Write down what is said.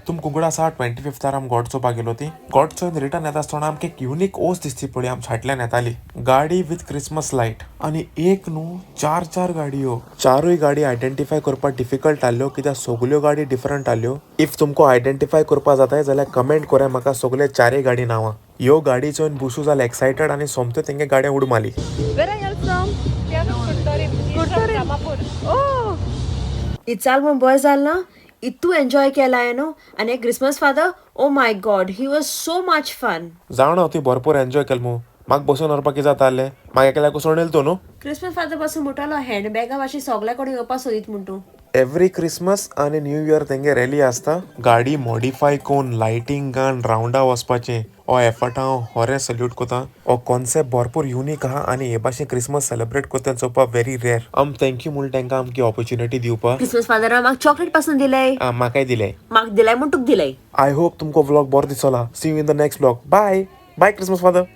तुम कुंगडा आसा, 25थार आम गोड चोवपाक गेलो. ती गोड चोवन रिटर्न येता आसतना आमकां एक युनीक ओस दिसती पळय. आम फाटल्यान येताली गाडी विथ क्रिसमस लायट आनी एक न्हू, चार चार गाडयो. चारूय गाडी आयडेंटिफाय करपाक डिफिकल्ट आहल्यो, कित्याक सगल्यो गाडी डिफरंट आहल्यो. If तुमकां आयडेंटिफाय करपा जाताय जाल्यार कमेंट करा म्हाका सगळे चारय गाडी नांवां. ह्यो गाडी चोवन बुशू जाले एक्सायटेड आनी सोमत्यो तेंगे गाडयां उड मारली. Where are you from? Curtorim. Oh. इचाल म्हूण बरें जालें ना. इतू एन्जॉय केला न्हू. आनी Christmas father, oh my God, he was so much fun. जाणा, ती भरपूर एन्जॉय केल मू. म्हाका बसून व्हरपाक कितें जाता आहलें? म्हाका एकल्याक बसोवन येयलो तूं न्हू. क्रिसमस फादर पासून म्हणटालो, हँड बॅगा मातशी सगल्या कडेन येवपाक सोदीत म्हण तूं. एवरी क्रिसमस आनी न्यू इयर तेंगे रॅली आसता. गाडी मॉडिफाय करून लायटिंगान रावंडा वचपाचें हो एफर्ट हांव होरें सल्यूट करता. हो कॉन्सेप्ट भरपूर युनीक आहा आनी हे भाशेन क्रिसमस सेलिब्रेट करता चोवपाक व्हेरी रेअर. आम thank you म्हणून तांकां आमची ऑपॉर्च्युनिटी दिवपाक. क्रिसमस फादरान म्हाका चॉकलेट पासून दिलंय. म्हाकाय दिलें. म्हाका दिलाय म्हूण तुका दिलंय. I hope तुमकां व्लॉग बरो दिसला. See you in the next vlog. Bye bye, Christmas father.